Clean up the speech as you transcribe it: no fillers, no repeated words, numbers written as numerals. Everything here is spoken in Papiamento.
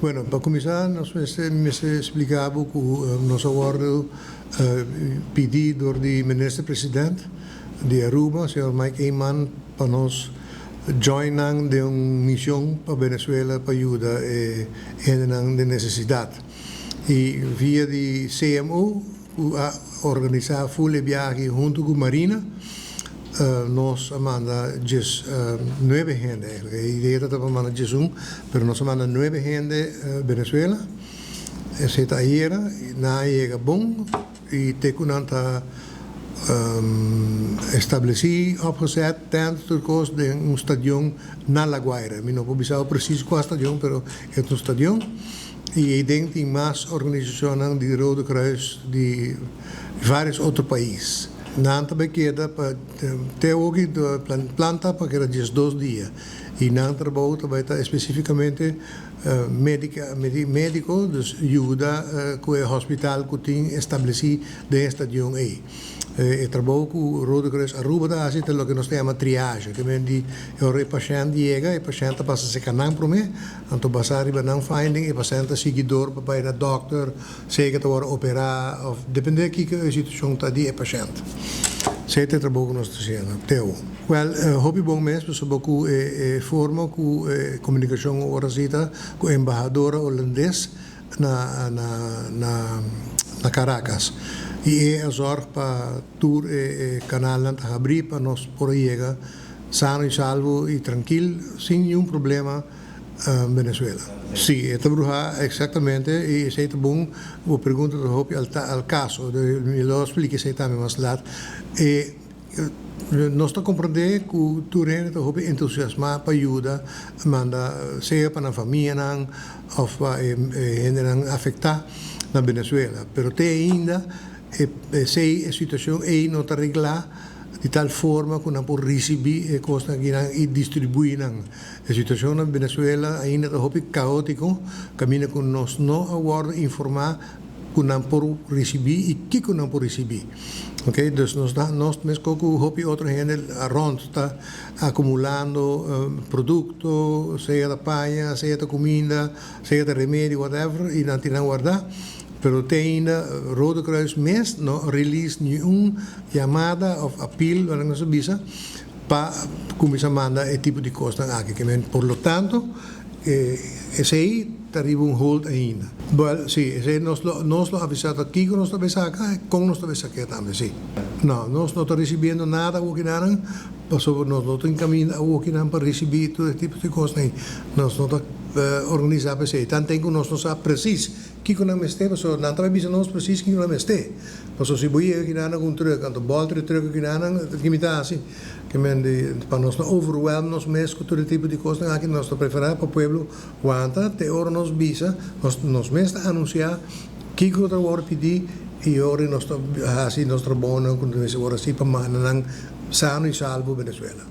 Bueno, pa kuminsá nos mester mi mester splika bo ku nos a wòrdu pidi dor di Minister President di Aruba, señor Mike Eman, pa nos join nan den un mision pa Venezuela pa yuda e hendenan den nesesidat. I via di CMO ku a organisá ful e biahe huntu ku Marina, nos a manda djes nuebe hende eigenlijk. E idea tabata pa manda djes un, pero nos a manda nuebe hende Venezuela. Esei ta ayera, nan a yega bon i te ku nan ta establesí, opgezet, tent, tur kos den un stadion na La Guaira. Mi no por bisa bo presis kua stadion, pero e ta un stadion. I eiden tin mas organisashonnan di Rode Kruis di vários otro pais. Nan ta bai keda pa te awoki planta pa keda 12 dia i nan trabou ta bai ta espesífikamente Medica, medico, dus yuda cu e hospital cu tin estableci den e stadion ey. E trabou cu Rode Kruis Aruba ta haci ta loke nos ta yama triage, ke men di e ora e pashent yega, e pashent ta pasa seca nan prome, anto basa riba nan finding e pashent ta sigui door pa bay na dokter, sea ke ta worde opera of depende kiko e situacion ta di e pashent. Esey ta e trabou cu nos ta haciendo te awo. Wel, hopi bon mes pasobra cu e forma cu e comunicacion ora si ta cu embahadora holandes na na na Caracas y e a zorg pa tur e canalnan ta habri pa nos por a yega sano y salvo y trankil sin niun problema Venezuela. Si, e ta bruha exactamente y esey ta bon, bo pregunta ta hopi al caso, mi lo splica esey tambe mas laat. E Nos ta komprendé ku tur hende ta hopi entusiasmá pa yuda manda sea pa nan famianan òf pa e hendenan afektá na Venezuela. Pero te ainda esei e situashon ei no ta reglá di tal forma ku nan por risibí e kosnan akinan i distribuí nan. E situashon na Venezuela ainda ta hopi kaótiko kaminda ku nos no a wòrdu informá ku nan por risibí i kiko nan por risibí. Ok, dus nos ta, nos meskos ku hopi otro hende rònt ta akumulando produkto, sea ta paña, sea ta kuminda, sea ta remedio, whatever, i nan tin nan wardá. Pero te ainda Rode Kruis mes no a release niun yamada òf apil, wak nos a bisa, pa kuminsá manda e tipo di kosnan aki. Por lo tanto, Esei ta riba un hold ainda. Wel, si, esei nos lo, nos lo avisá ta kiko nos ta bay saka, kon nos ta bay sak'é tambe, si. No, nos no ta risibiendo nada awokinanan, pasobra nos no tin kaminda awokinan pa risibí tur e tipo di kosnan ei. Nos no ta organisá pa esei. Tanten ku nos no sa presis kiko nan mester, pasobra nan ta bay bisa nos presis kiko nan mester. Pasobra si bo yega kinanan ku un trùk, anto bòlter e trùk akinanan, ki mi ta hasi? Ke men di pa nos no overwhelm nos mes ku tur e tipo di kosnan aki, nos ta preferá pa pueblo wanta te ora nos bisa, nos nos mes ta anunsiá kiko ta wòrdu pidí i ora nos ta hasi nos trabounan ku nos mester wòrdu hasi pa manda nan sano i salvo Venezuela.